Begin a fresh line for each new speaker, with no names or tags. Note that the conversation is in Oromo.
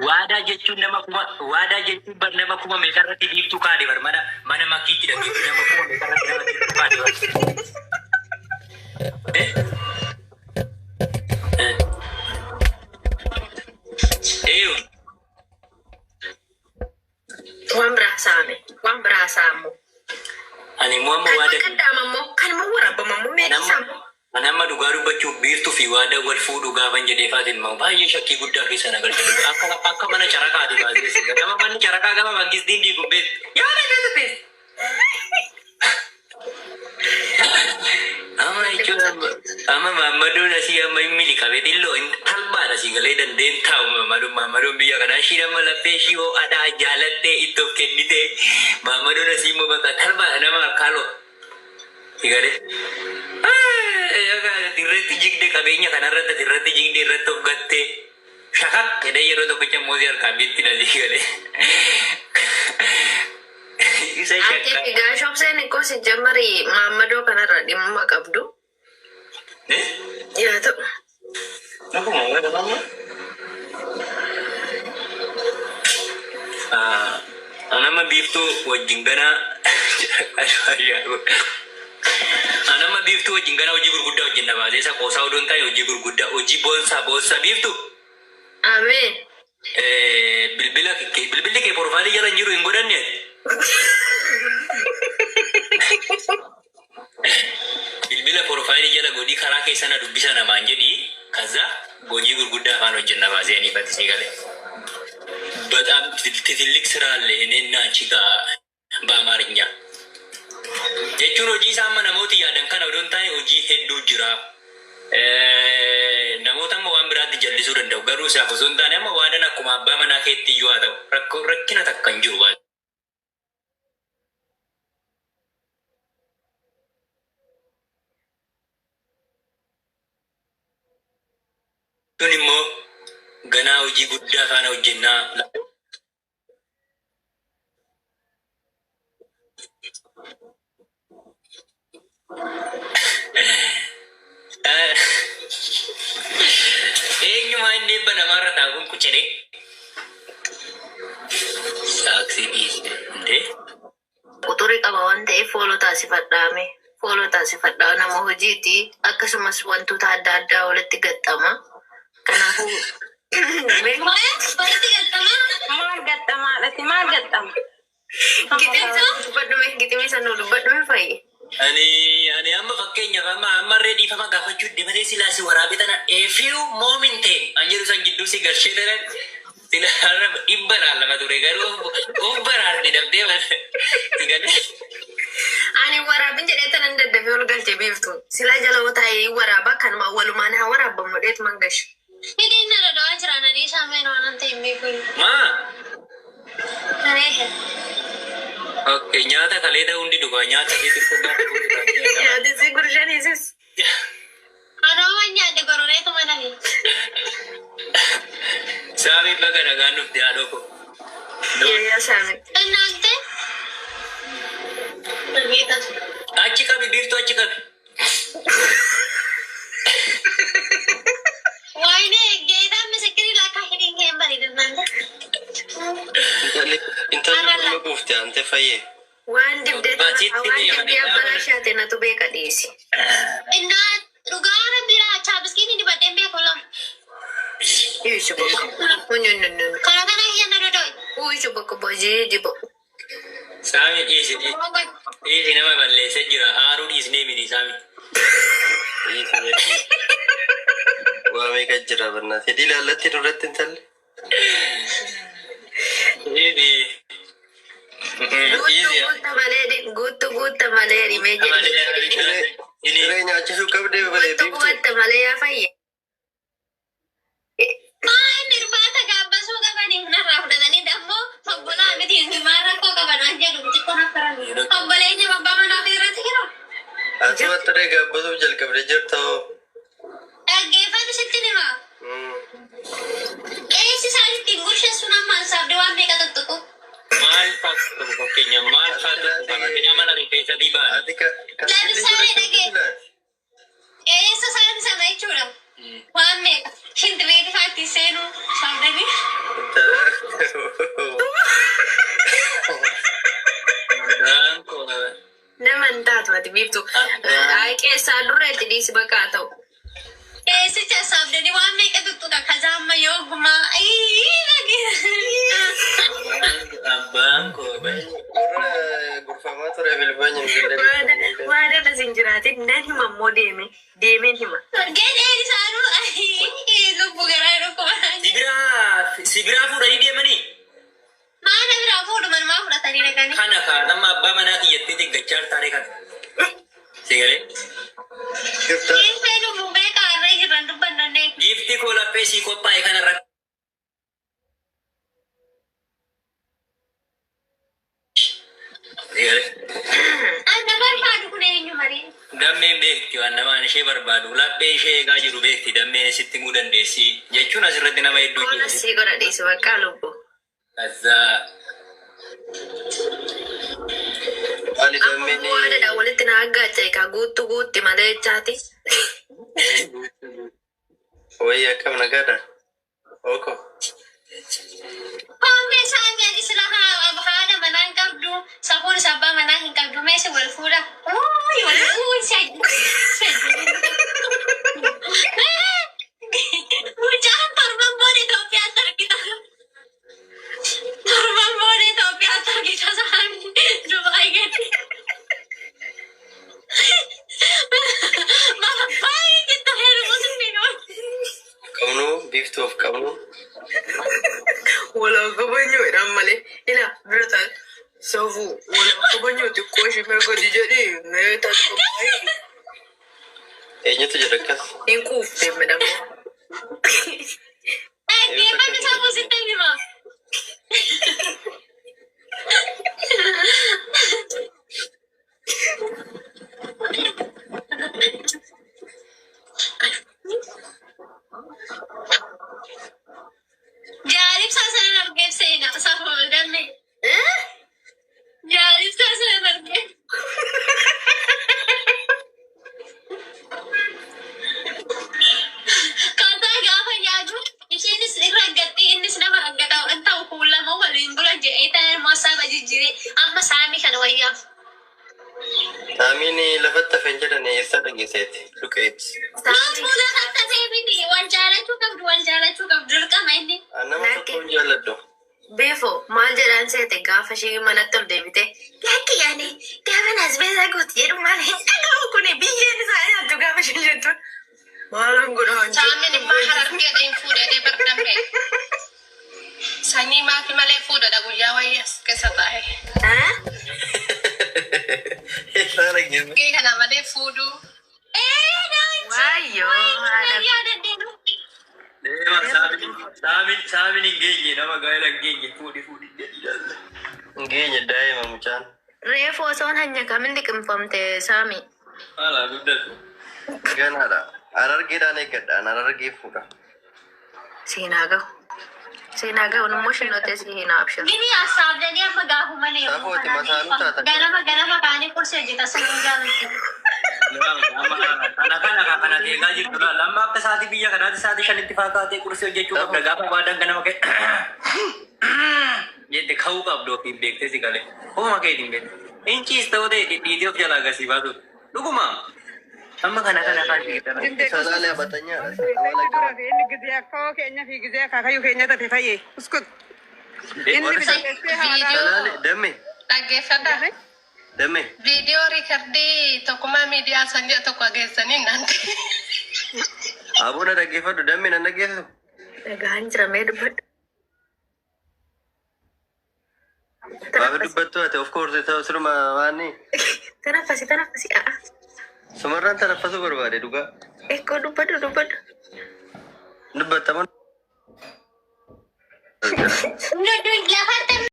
Waadaa jechuun nama kuma waadaa jechuun bar nama kuma meeqarratti biiftuu kaadhe bar mana mana makkiitti dhageettu nama kuma meeqarratti nama biiftuu kaadhe bar. Eh? Eh. Eeyyuu.
Waan biraa saame. Waan biraa saamu.
Ani immoo amma
Kanuma
waadaa
qindaa'ama immoo kanuma waraabama immoo meeqa saamu.
Ani amma dhugaa dubbachuuf biiftuu fi waadaa wal fuudhuu gaafan jedhee faatiin immoo baay'ee shakkii guddaa keessa na galche. Akka akka mana caraqaati baay'ee. Nama manni caraqaa gama mangistiin diigu beektu. Yaada keessa teesse. Amma jechuun amma amma maammadoon asii amma hin miliqame xilloo hin talbaadha asii galee dandeen taa'u maammadoon maammadoon biyya kanaa ishiin amma laphee ishii ho'aadhaa jaalattee itti of kennitee maammadoon asii immoo bakka talbaadha nama harkaa lo'a. Si galee irratti jigde qabeenya kanarratti ati irratti jigde irratti of gattee shakak jedhee yeroo tokkicha moozii harkaan bitti na si galee. Isa
Ati
shakka.
fi gaashobseen ikkoo si jammari maammadoo kanarra dhimma qabdu.
Eh?
Yaa ta'u.
Dhuguma waan amma. Anama biiftuu wajjin ganaa Anama biiftuu wajjin ganaa hojii gurguddaa hojjenna baasee isa qoosaa odoo hin taane hojii gurguddaa hojii boonsaa boonsaa biiftuu.
Ameen.
Bilbila kee bilbilli kee profile jala hin jiru hin godhanne ati. Bilbila profile jala godhii karaa keessa na dubbisa namaan jedhii kaza hojii gurguddaa afaan hojjenna baasee ani ifatti sii galee. በጣም ትልቅ ስራ አለ እኔና አንቺ ጋር በአማርኛ jechuun hojii isaa amma namooti yaadan kana odoo hin taane hojii hedduu jira. Namoota amma waan biraatti jallisuu danda'u garuu isaaf osoo hin taane amma waadaan akkuma abbaa manaa keetti iyyuu haa ta'u rakkoo rakkina takka hin jiru baay'ee. Tun immoo ganaa hojii guddaa faana hojjennaa. Eenyumaa inni eebba namaarra taa'u kun quciree. Saaksii dhiisee. Indee.
Quxurii qaba waan ta'eef follow taasifadhaame. Follow taasifadhaa nama hojiiti. Akkasumas wantoota adda addaa walitti gaxxama. Kanaafuu
Walitti gaxxama.
Maal gaxxamaadhati? Maal gaxxama?
Giximsa dubbadhume giximsa sana dubbadhume fayyi.
Ani ani amma fakkeenyaaf amma ammarree dhiifama gaafachuu dabalee silaa si waraabee tana a few moment an jedhu san gidduu si galchee tana sila har'a dhibba naan lama ture garuu of baraarte dabdee si galee.
Ani waraabin jedhee tanan daddafee ol galche beektu. Silaa jala taa'ee waraabaa kanuma walumaan haa waraabbamu dheet mangash.
Hidhiin na dhodhowaa jira na dhiisaa meen waan an ta'e hin beeku.
Maa?
Areehe.
Okay, nyaata kalee ta'uu hundi dhugaa nyaata fi xiqqoo gaafa
Nyaati si gurshaniisis.
Anoo nyaadhe gororeetu mana fi.
Saami baga nagaan dhufte haadhoo koo.
Yaa saami.
Innaalte.
Achi qabi biiftuu achi qabi.
Waayine geetaan misikirii lakka hidhiin kee hin bareedinaan.
Intalli intalli kun ma quufte ante fayyee.
Waan dibdee
Baatiitti
waan
ni
dibdee
yaada.
abbaa shaate natu beeka dhiisi.
Innaa dhugaa rabbiidha chaabiskiin dibadheen beeku lama.
Iishu bakka. Unyunyunyun.
Kana kana kiyya na dodoi.
Uishu bakka bojii jibo.
Saami dhiisi dhiisi. Dhiisi nama balleessee jira. Aaruu dhiisnee miti saami.
Dhiisi jedhi. Waa meeqa jira barnaas. Hidhii ilaallatti nurratti intalli.
Dhiisi.
Guuttu
Dhiisi.
guutta malee guuttu guutta malee rimee jedhi.
Siree nyaachisuu qabdee balee
Guuttu
biiftuu.
guutta malee yaa fayye.
Maa inni irbaata gaabbasuu qabanii narraa fudhatanii dammoo obbolaa miti maal rakkoo qaban waan jedhu xiqqoo naffaran. Obboleeyyi abbaa manaa fi irratti jiru.
Ati waxxaree gaabbasuuf jalqabdee jirta hoo.
Dhaggeeffatu sitti hima. Qeessi isaan ittiin gursheessuun amma ansaabdee waan meeqa tuttuqu.
Maal faatu fakkeenya maal faatu fakkeenya mana rifeensa dibaan.
Ati kan
Lamisalee
godhachuu
itti seenuu saamdanii.
Nama hin taatu ati biiftu. Keessaa durra itti dhiisi bakka haa ta'u.
Eessicha saamdanii waan meeqa tuttuqa kaza amma yoo gumaa.
Abbaan koo
Warra gurfamaa ture bilbaan
Waada las hin jiraatin nan hima immoo deeme. Deemeen hima.
Gad isaanuu lubbu garaa dhukkuba.
Si biraa fuudhanii deemanii
Maana biraa fuudhu manumaa fudhatanii dhaqanii.
kana kaadhamma abbaa manaa kiyyattee deeggachaa taaree kana. Si galee
Dhiibbee lubbu meeqa harree jiran dubbannannee.
giiftii koo laphee sii qophaa'e kanarratti. Si galee.
Anna barbaadu kun eenyu marii?
Dammeen beekti waan namaan ishee barbaadu laphee ishee eegaa jiru beekti dammeen sitti himuu dandeessi jechuun asirratti nama hedduu
Koona
jiru.
sii godha dhiisi bakka lubbu.
Kazaa
Ali
Amma
dammeen
waadadha walitti na aggaacha egaa guuttu guutti malee jechaati.
Wayii akkam nagaadha. Oko.
Koomee saameen isla haadha manaa hin qabdu safuun isa abbaa manaa hin qabdu meesha wal fuudha. Uuyi wal fuudha. Mucaan torban booda Itoophiyaatti argita. Torban booda Itoophiyaatti argita saamii Dubaay gadi. Baay'ee jetta heerumu sun.
Qabnu biiftuu of qabnu.
Walaa kabanyoo malee ila bira ta'a. Safuu walaa kabanyoo xiqqoo ishee mee gadi jedhee mee taatu.
Eenyutu jedha akkas?
Hin quuftee midhamu.
Dhaggeeffanni sammuu sitti hima. Jaalibsaa sana argeef seena safuu damme. Jaalibsaa sana argeef. Kataa gaafa yaadu isheenis irra aggatti innis nama aggata hin ta'u kuulama waliin bula jedhee ta'e immoo saba jijjiiree amma saamii kana wayyaaf.
Saamiin lafatti hafeen jedhan eessa dhageesseeti? Luqeeti.
Lubbuu lafatti hafee miti wal jaalachuu qabdu wal jaalachuu qabdu dirqama inni.
Nama tokko hin jaalladhu.
Beefo maal jedhaan seete gaafa ishee manatti ol deebite. Lakki yaani gaafa naas beesaa guutu jedhu maal hin dhaga'u kuni biyyeen isaa nyaattu gaafa ishee jettu. Maalan godhaan
Saamiin immoo harargeedha hin fuudhee bardamme. Sanyii maafi malee fuudhadha guyyaa wayyaas keessa taa'e.
Eessaa dhageesse?
Gee kana malee fuudhuu.
Waayyoo haadha.
Deema saamin saamin hin geenye nama gaa'ela hin geenye fuudhi fuudhi jedhi jaalladha.
Hin geenye daa'ima mucaan.
Reefu osoon hanya kamin liqimfamte saami.
Haala guddatu.
Ganaadha. Harargeedhaan eeggadha. An harargee fuudha.
Seenaa gahu. Seenaa gahu immoo shinnootee si hin abshir.
Gini assaabdanii amma gaafuma ne
Safooti masaanuu taata.
ganama ganama kaanii qursii hojjeta sunuu jaalatti.
Kana kana kana eegaa jirtu laala. Amma akka sa'aatii biyya kanaatti sa'aatii 5tti faa kaatee qursii hojjechuu qabda. Gaafa baadaan ganama kee jette ka'uu qabdu ofiin beektee si galee. Ofuma keetiin beekte. Inciis ta'uu ta'e dhidhiitee of jalaa agarsiifaa baatu. Dhuguma. Amma kana kana kan
Salaalee abatanyaadha. Amala qaba.
Inni gizee akkoo keenya fi gizee akaakayyuu keenya tate fayyee. Uskut. Inni biqilchee haadha.
Salaalee damme
Dhaggeeffadha.
damme.
Viidiyoo riikardii tokkummaa miidiyaa san jedhu tokko geessanii naanti.
Abuna dhaggeeffadhu damme nan dhaggeessu.
Dhagaan jira mee dubbadhu.
Waafi dubbattu ati of course ta'u sirma waanni
Tanaffasi tanaffasi a'a.
sumarraan tanaffasuu barbaade dhugaa.
Ekkoo dubbadhu dubbadhu.
Dubbattamu.
Lafatti